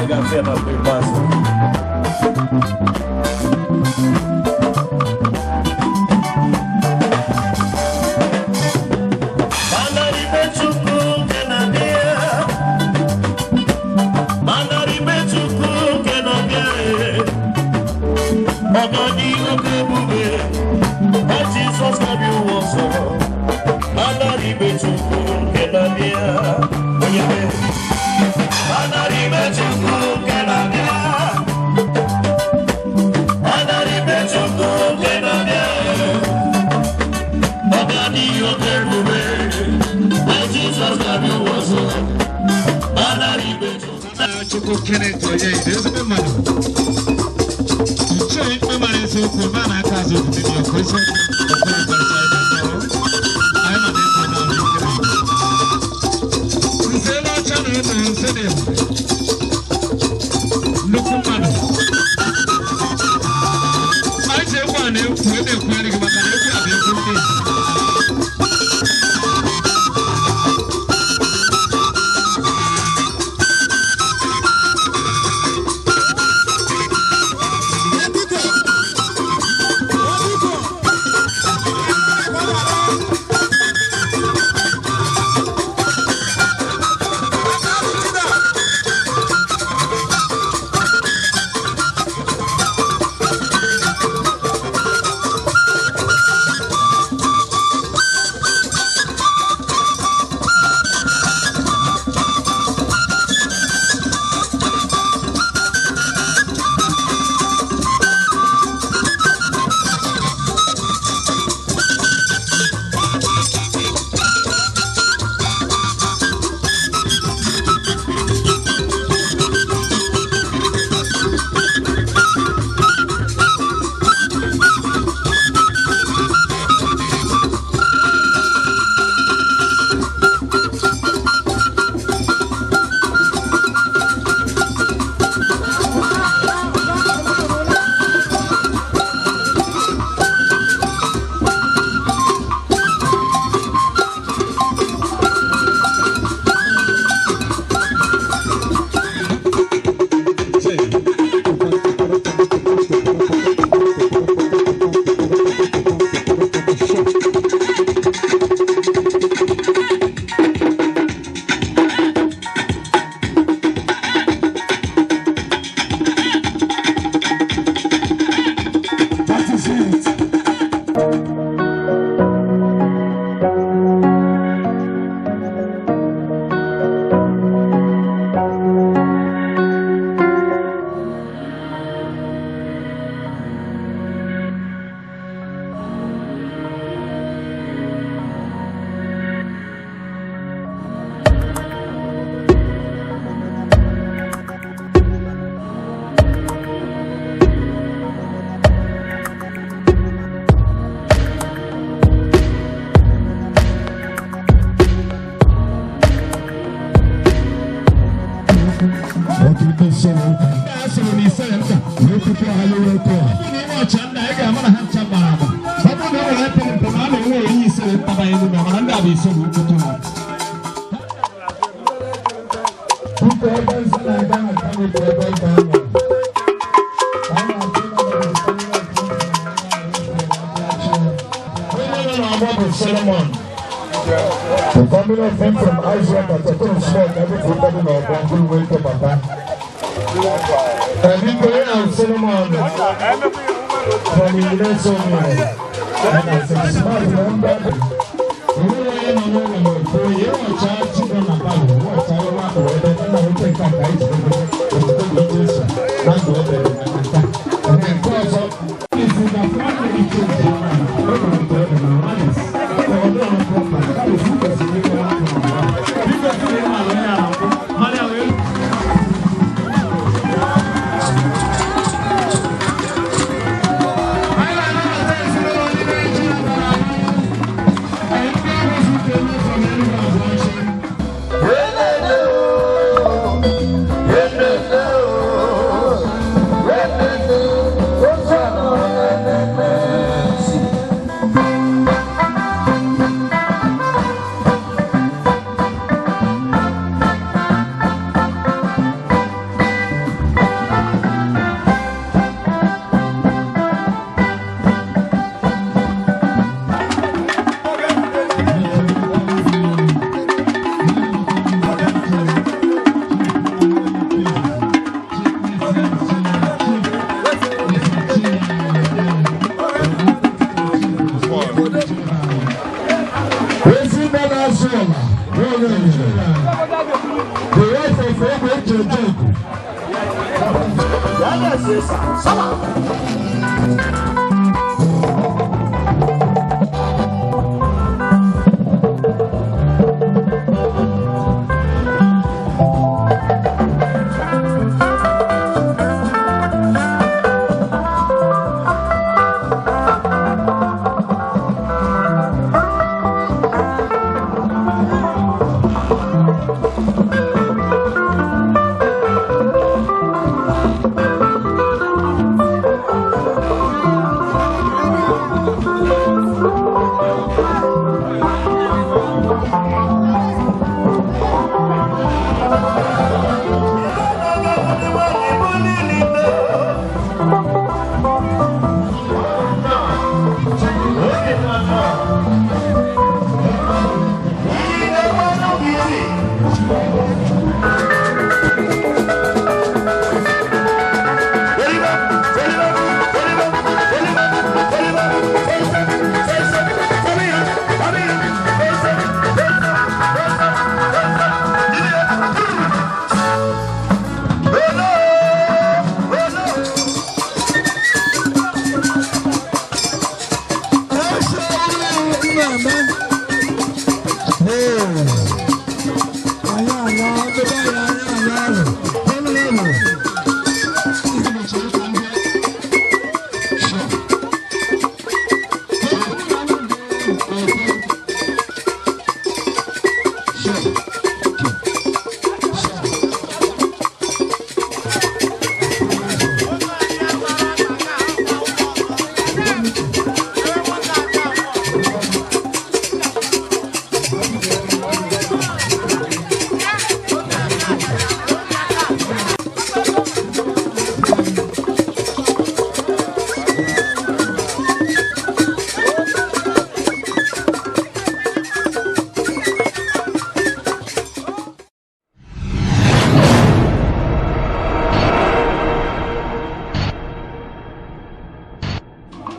Anyị ga-afụ ya na mgbe ikpeazụ. Manara ibe Chukwu nke na-abịa. Manara ibe Chukwu nke na-abịa, ee. Ọ ga-adị oke ebube, ma Jizọs ga-abịa ụwa ọzọ. Manara ibe Chukwu nke na-abịa. Onye nwe. Manara ibe Chukwu nke na-abịa. Manara ibe Chukwu nke na-abịa, ee. Ọ ga-adị oke ebube, ma Jizọs ga-abịa ụwa ọzọ. Manara ibe Chukwu. Chukwu Kenneth Onyeide, ezigbo mmadụ. Nche ikpe mara eziokwu, ma na-aka azụ obodo dị ọkụ eziokwu, okpere mkparịta ịba mkpọrọ. Anyị ma na-ekwe na ọrụ ikere ike. Nze elu ọcha na ụmụ nze na ebube. Nnukwu mmadụ. Anyị ji egwu a na-ekwu, na-ekwugharị gị maka na egwu a bụ egwu ndị Igbo. That is it. Ọtụtụ sọ̀rọ̀ ndị a sọ̀rọ̀ na ise ya nta wee tupu ha lewe otu a. Ọ bụrụ na ime ọcha ndị a, ị ga-ama na ha ncha gbara agba. Ọ bụrụ na e nwere epere mpe ma a na-enwe onye ise ya ntaba elu ma mana ndị a bụ ise na ukwu ha. Biko ebe nsọ na-aga na kanopi ebe ị ga-anọ. Ka a na-asị na ọ bụ Onye nọ n'ọgbọ bụ Solomon. The family of him from Isaac at Tekun Small, everything that in our Bangul way to Papa. And we go in Solomon from Indonesia. And as a smart member, we will learn on the 4 year old child, children about what I want to wear, and I will take that guy. Obiora Nwanyere, the wife of Ogbe Ejejogu. Sure.